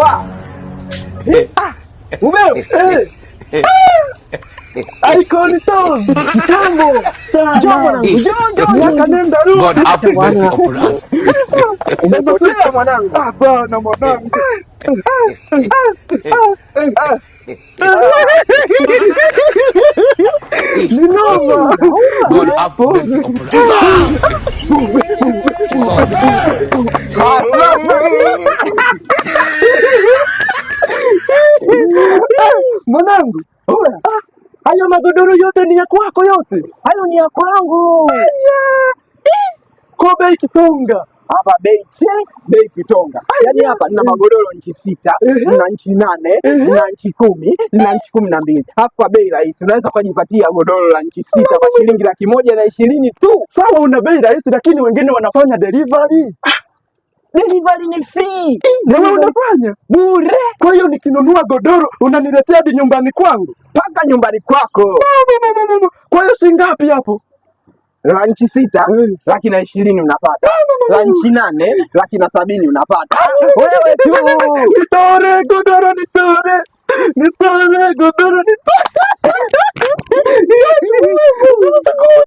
Poa. Ubeo. Icon Toes. Kitambo. Njoo mwanangu. Njoo, njoo. Miaka nenda rudi. God have mercy upon us. Umepotea mwanangu. Ah, sana mwanangu. Ni noma. God have mercy upon us. Jesus. Mwanangu, hayo magodoro yote ni ya kwako yote? Hayo ni ya kwangu. Kwa bei kitonga. Hapa bei che, bei kitonga. Yaani hapa nina magodoro nchi 6, nina nchi 8, nina nchi 10, nina nchi 12. Alafu kwa bei rahisi unaweza kujipatia godoro la nchi 6 kwa shilingi 120,000 tu. Sawa, una bei rahisi, lakini wengine wanafanya delivery. Delivery ni free. Na wewe unafanya bure. Kwa hiyo nikinunua godoro unaniletea hadi nyumbani kwangu? Paka nyumbani kwako. Kwa hiyo si ngapi hapo? La nchi 6 120,000 unapata. La nchi 8 170,000 unapata. Wewe tu. Nitore godoro, nitore, nitore godoro.